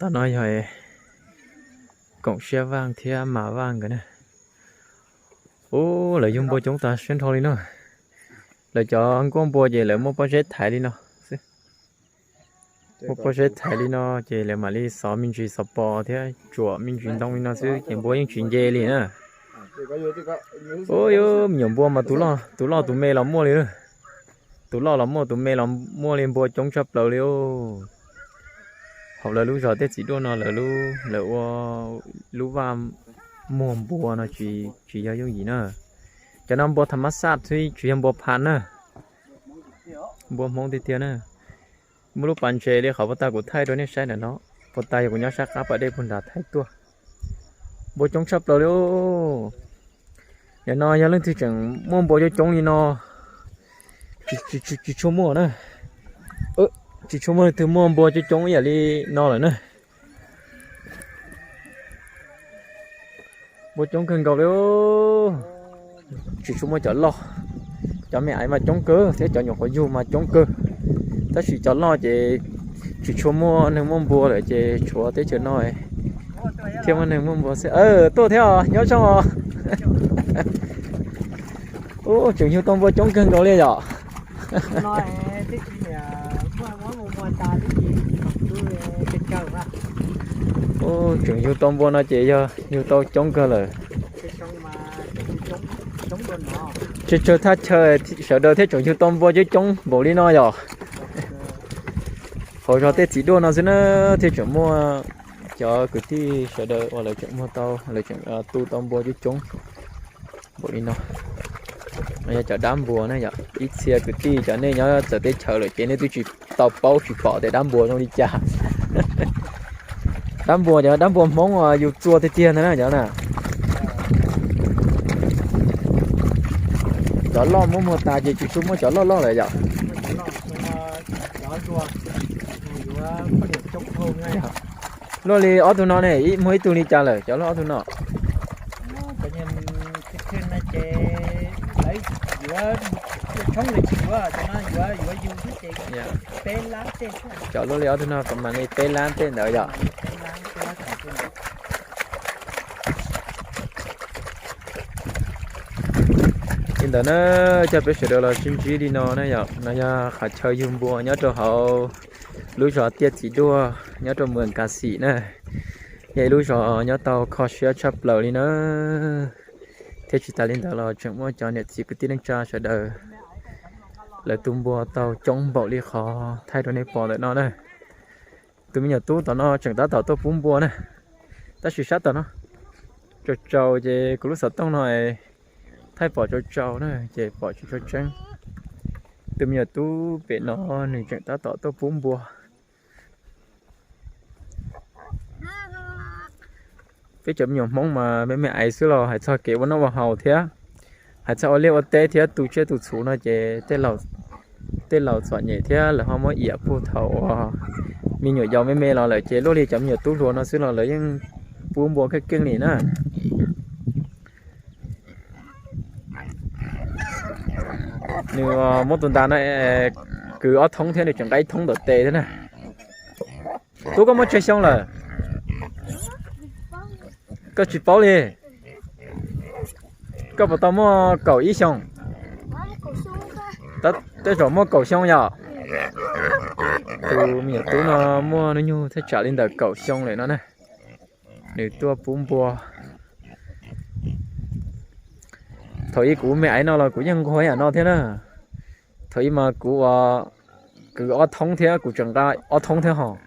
Tam no yog koom siab vaj thiab mas vaj nkawd na. Ub, lawv yug npua coob tas siab nrho li no. Lawv cov nkuaj npua ces lawv muaj pob zeb thaiv li no xwb. Muaj pob zeb thaiv li no ces lawv mam li xov me ntsis xov pos thiab tsuam me ntsis ntoo li no xwb ces npua yeej tsis nce li na. Ub, yuav me nyuam npua mas tus loj tus me los muaj li. Tus loj los muaj, tus me los muaj li, npua coob tshaj plaws li. Hauv lawv lub zos Tiaj Txiv Duaj no lawv, lawv ua lub vaj muag npua no tsis yog yooj yim na. Cov no npua tham mab xaj xwb, tsis yog npua pha na. Npua Hmoob tiag tiag na. Muaj lub pas ntses li qhov puag ta kuv thaij rau nej saib ntawm no, puag ta yog kuv nyob sab qab pas dej puag nrad thaij tuaj. Npua coob tshaj plaws li. Nim no yog leej twg tseem muaj npua coob coob li no, tsis tshua muaj na. Tsis tshua muaj leej twg muaj npua coob coob ib yam li no lawm na. Npua coob kawg nkaus li. Tsis tshua muaj cov loj. Cov me aiv mas coob kawg thiab cov nyuam qhuav yug mas coob kawg. Tab sis cov loj ces tsis tshua muaj neeg muaj npua lawm ces tshuav teb chaws no thiaj muaj neeg muaj npua xwb. Tuaj thiab os, nyob zoo os. Ub, tseem yug tau npua coob kawg nkaus li yom. Ub, tseem yug tau npua no ces yog yug tau coob kawg lawm. Tsawg tsawg thaj chaw sawv daws thiaj tseem yug tau npua coob coob npaum li no yom. Hauv zos Tiaj Txiv Duaj no xwb na thiaj tseem muaj cov kwv tij sawv daws uas lawv tseem muag tau, lawv tseem tu tau npua coob coob npaum li no. Yog cov dab npua na yom, ib txhia kwv tij cov nej nyob txawv teb chaws lawm ces nej twb tsis tau paub tsis pom tias dab npua zoo li cas. Dab npua cov dab npua Hmoob yus txua tiag tiag ntag na cov na. Cov loj muab muag tas ces tsis tshua muaj cov loj loj lawm yom. Luaj li ob tug no ne, muag ib tug li cas lawm cov luaj ob tug no? Cov luaj li ob tug no kom mam li peb lab tej ntawd yom. Li ntawd na, coj peb sawv daws los sib ntsib li no na yom, no yog qhov chaw yug npua nyob rau hauv lub zos Tiaj Txiv Duaj nyob rau Moos Kas Xim na. Yog ib lub zos nyob tau kho siab tshaj plaws li na. Thiab tsis tas li ntawd los tseem muaj cov niam txiv kwv tij neej tsa sawv daws lawv tu npua tau coob npaum li qhov thaij rau nej pom ntawm no na. Tus me nyuam tub tom no tseem tab tom tuaj pub npua na, tab sis sab tom no tsaus tsaus ces kuv lub xov tooj no thaij pom tsaus tsaus na ces pom tsis tshua tseeb. Tus me nyuam tub pem no nws tseem tab tom tuaj pub npua. Peb cov me nyuam Hmoob mas me me aiv xwb los hais txog kev ua noj ua haus thiab hais txog ua liaj ua teb thiab tu tsiaj tu txhuv no ces tej laus txom nyem thiab lawv ho muab iam puag thaum uas me nyuam yaus me me los lawm ces luaj li cov me nyuam tub hluas no xwb los lawv yeej pub npua keej keej li na. Nws muab tus ntas no kwv ob thoob thiab nws tseem nqa ib thoob ntawm tes thiab na. Tub, koj muaj tsawg xyoo lawm? Koj tsis paub li. Koj puas tau muaj kaum ib xyoo? Tej zaum muaj kaum xyoo yom. Tus me nyuam tub no muaj hnub nyoog thaj tsam li ntawm kaum xyoo lawm no na. Nws tuaj pub npua. Thaum ub kuv me aiv no los kuv yeej nquag yam no thiab na. Thaum ub mas kuv ua kwv ob thoob thiab kuv tseem nqa ob thoob thiab hos.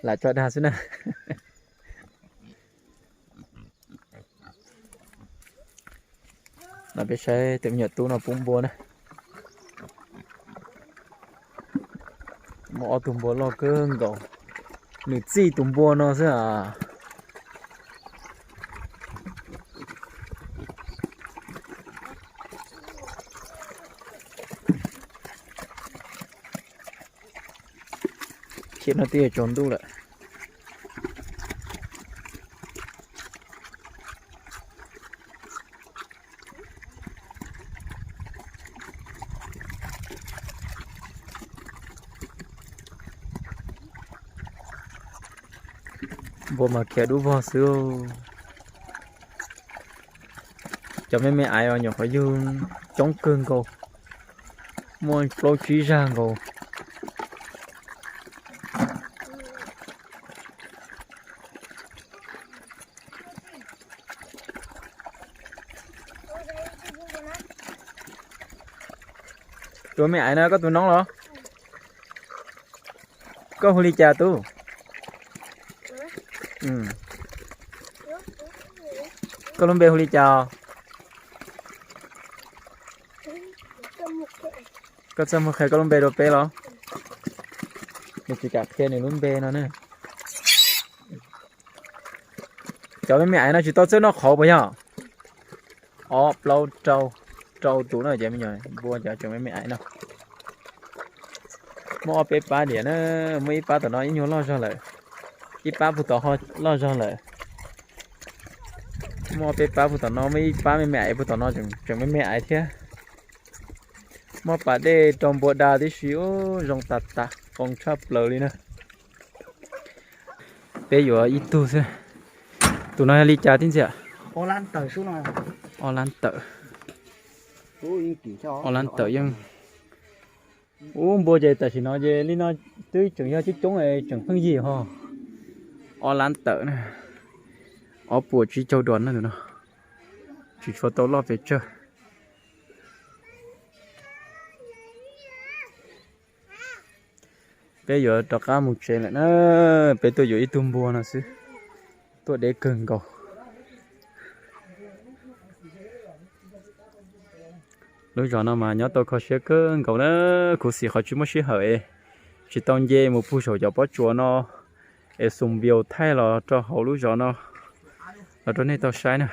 Lam tso dag xwb na. No peb saib tus me nyuam tub no pub npua na. Muaj ob tug npua loj kawg nkaus, nws txij tus npua no xwb as. Khiav no twb yuav tsaus ntuj lawm. Npua mas khiav dub vog xwb. Cov me me aiv os nyuam qhuav yug coob kawg nkaus, muaj plaub tsib zag nkaus. Tus me aiv no koj tus noob los? Koj hu li cas tub? Koj lub npe hu li cas? Koj txawj muag qhia koj lub npe rau peb los? Nws tsis kam qhia nws lub npe no ne. Cov me me aiv no tsis tau txawj noj qhauv puas yog? Ob plaub rau, rau tus no ces me nyuam npua cov tseem me me aiv no. Muaj ob peb pab diam na, muaj ib pab tom no ib nyuag loj zog lawm, ib pab puag tom ho loj zog lawm. Muaj ob peb pab puag tom no, muaj ib pab me me aiv puag tom no tseem me me aiv thiab. Muaj pas dej rau npua da tib si, ub zoo tas tas, qoo tshaj plaws li na. Peb yuav ib tug xwb. Tus no yog li cas tib ntxiv? Ob lab tawm. Ob lab tawm yeej. Ub, npua ces tam sim no ces li no twb tseem yog coob coob, tseem pheej yig ho. Ob lab tawm na, ob puas tsib caug duas na tus no, tsis tshua tau loj pes tsawg. Peb yuav rov qab mus tsev lawm na, peb tuaj yuav ib tug npua no xwb, tuaj deb kawg nkaus. Lub zos no mas nyob tau kho siab kawg nkaus na, khuv xim qhov tsis muaj sij hawm es tsis tau nce mus puag saum cov pob tsuas no es xum vias thaij los rau hauv lub zos no los rau nej tau saib na.